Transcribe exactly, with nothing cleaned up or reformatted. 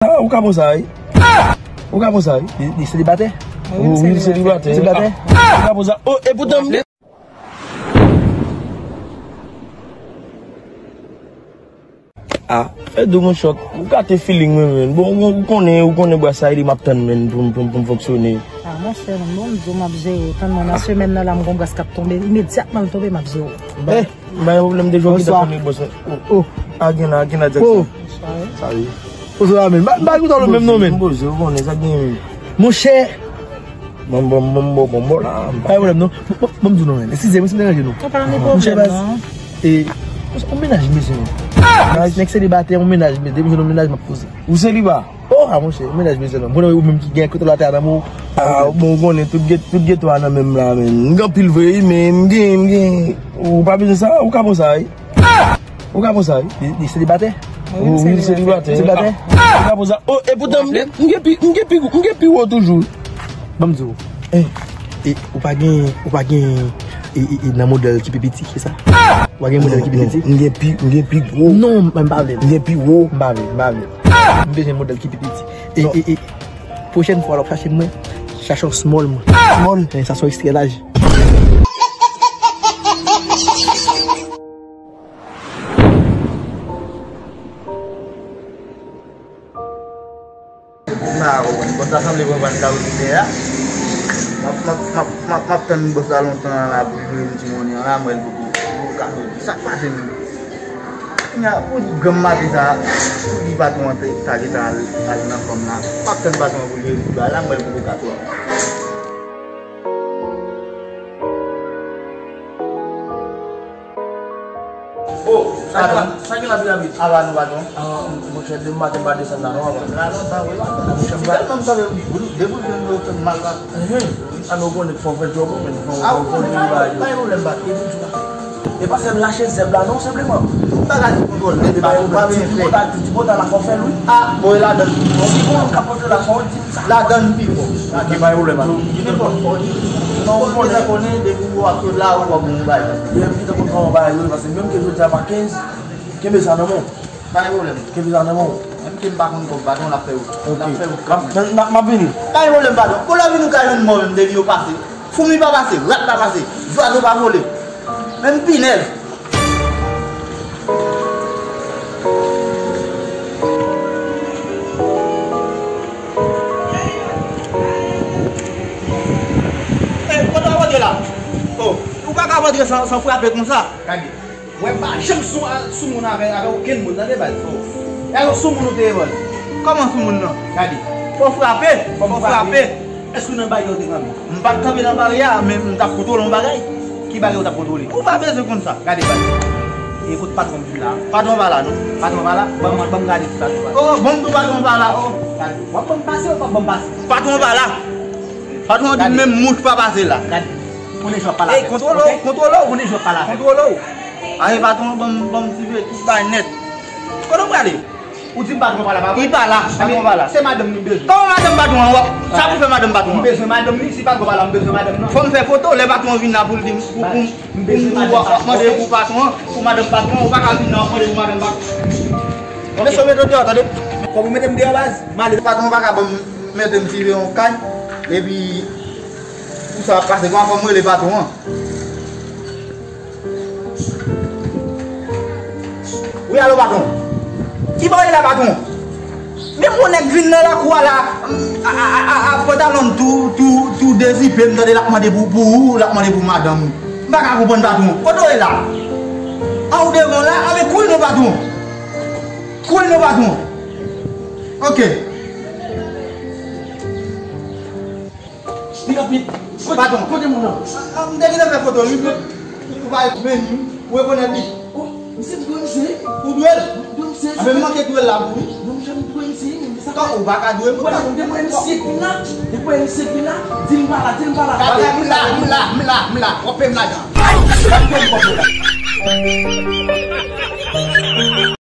Ah, ou ka pran sa, wi. Ou ka pran sa, wi. Li, li selibatè? Wi, wi, li selibatè. Selibatè. Ah, ou ka pran sa. Oh, e poutan m gen. Ah, e dou mwen chòk. Ou gate feeling mwen, men. Bon, ou konnen, ou konnen bwa sa, e li m ap tann, men, pou m, pou m, pou m fonksyone. Ah, monchè, men, bon, m di w, m ap jere w. Tann mwen, nan semèn nan, la, m gon bras k ap tonbe. Imedyatman l tonbe, m ap jere w. Eh, M pa gen pwoblèm de jwe gita fanmi bòs. Oh, oh. Agena, Agena Jackson. Oh. Salut. Bonsoir, men. Ba, ba, koute w menm non, men. M poze, ou konnen sa gen. Monchè. Bon, bon, bon, bon, bon, bon, la. Pa gen pwoblèm, non. Bon, bon, bon, m di w non, men. Eskize mwen si m deranje nou. Monchè, baz. E, yon mennaj, mesye, men. Nèg selibatè, yon mennaj, men. Depi jwenn yon mennaj, m ap poze. Ou seliba? Oh, ah, monchè, mennaj bezwen non. Bon, ou menm ki gen kote la tè a nan men w. Ah, bon, ou konnen tout get-, tout geto a nan men m la, men. M gen anpil vre, wi, men m gen, m gen. Ou pa bezwen sa, ou ka pran sa, wi. Ou ka pran sa, wi. Li, li selibatè? Wi, li selibatè. Selibatè? Ou ka pran sa. Oh, e poutan, m gen, m gen pi, m gen pi, m gen pi wo toujou. Ban m di w. Eh. E, ou pa gen, ou pa gen, e, e, e, nan modèl ki pi piti ke sa? Ou pa gen modèl ki pi piti? Non, m gen pi, m gen pi gwo. Non, m pa vle. M gen pi wo. M pa vle, m pa vle. M bezwen modèl ki pi piti. E, e, e, pwochèn fwa lè w ap chache mwen, chache yon small mwen. Small? Eh, sa se yon ekstrè laj. M pa konprann. Bòs la sanble pran vann kawotitè a. M ap, m ap, m ap, m ap, m ap tann bòs la lontan an la pou l voye m ti monnen an la, m wè l poko, poko ka voye m. Sa k pase menm? Kounye a, pou granm maten sa, pou di patwon an te, ta gentan al, al nan fanm la. M ap tann patwon an pou l voye m ti bagay la, m wè l poko ka voye m. Oh, sa gen la, sa gen la, Piramid? Ava nou, patwon. Ah, monchè, demen maten m pa desann la non, ava. La lontan, wi, patwon. Monchè, m pa tèlman m sanble depi w jwenn nou fè m mal la. Enhen. Ah, men ou konnen fò w fè djòb ou, men fò w fè djòb ou, pa gen pwoblèm, patwon. E pa sèl lache zèb la non, senpleman. M pa ka di kontwòl, men pa gen pwoblèm. Ti bota, ti bota la fò fè l, wi. Ah, bon, e ladann. Si gon moun k ap pote la, fò w di m sa. Ladann pi fò. Ok, pa gen pwoblèm, patwon. Ki nenpòt fò w di. Non, ou deja konnen, depi w ap sot la, ou wè bon bagay. Depi m te konn kòman bagay yo ye, paske menm ke jodi a pa kenz, kenbe sa nan men w. Pa gen pwoblèm. Kenbe sa nan men w. Menm ke m pa konn kòb, patwon, l ap fè wout. L ap fè wout kanmenm. M ap, m ap vini. Pa gen pwoblèm, patwon. Bon, lè w vin ou ka jwenn mò menm, depi yo pase. Foumi pa pase, rat pa pase, zwazo pa vole. Menm pinèl. Ey, kote w ap antre la? Oh, ou pa ka ap antre san, san frape konsa. Gade. Mwen pa janm sou, sou moun avè, avè okenn moun, tande, baz. Oh. E alò sou moun ou te ye, baz? Kòman sou moun nan? Gade. Fò w frape, fò w frape. Èske w nan baryè ou te kanpe? M pa t kanpe nan baryè a, men m t ap kontwole yon bagay. Ki bagay ou t ap kontwole? Ou pa bezwen konn sa. Gade, baz. E kote patwon m vin la? Patwon pa la, non. Patwon pa la? Ban m, ban m gade si patwon pa la. Oh, bon, tou patwon pa la, oh. Gade. W ap ban m pase, w ap ban m pase. Patwon pa la. Patwon di menm mouch pa pase la. Gade. Konnen jan w ap pale avè l. Ey, kontwole w, kontwole w. Konnen jan w ap pale avè l. Kontwole w. Aye, patwon, ban m, ban m sive tout bagay nèt. Kote w prale? Ou di m patwon pa la, pa vre? Li pa la, patwon pa la. Se madanm li m bezwen. Kòman madanm patwon an, w ap, sa pou fè madanm patwon an? M bezwen madanm li, si patwon pa la, m bezwen madanm nan. Fò m fè foto, lè patwon an vin la pou l di m, pou, pou, pou m di w w ap mande pou patwon an, pou madanm patwon an, ou pa ka vin la w ap mande pou madanm patwon an. Mesye, w mete m deyò, tande. Kòm ou mete m deyò, baz, m ale. Patwon an pa ka ban m mete m sive yon kay, epi pou sa ap pase, kòman fò m rele patwon an? Wi, alo, patwon. Ki bò w ye la, patwon? Men yon nèg vin nan lakou a la, a, a, a, a, pantalon l tou, tou, tou dezipe, m tande l ap mande pou, pou ou, l ap mande pou madanm. M pa ka konprann, patwon. Kote w ye la? A, ou devan la? A, men kouri non, patwon. Kouri non, patwon. Ok. Vin rapid. Patwon, kote moun nan? A, a, m te gentan fè foto, wi, men ou pa vini, ou rekonèt li. Oh, misye m dwe misye. Ou dwe l? M dwe misye. A, men m manke dwe l la pou ou. Non, m janm dwe misye, men sa. Kòman ou pa ka dwe m? Ou pa ka dwe misye ki la. Depi misye ki la, di m pa la, di m pa la. Gade, m la, m la, m la, m la. W ap peye m lajan.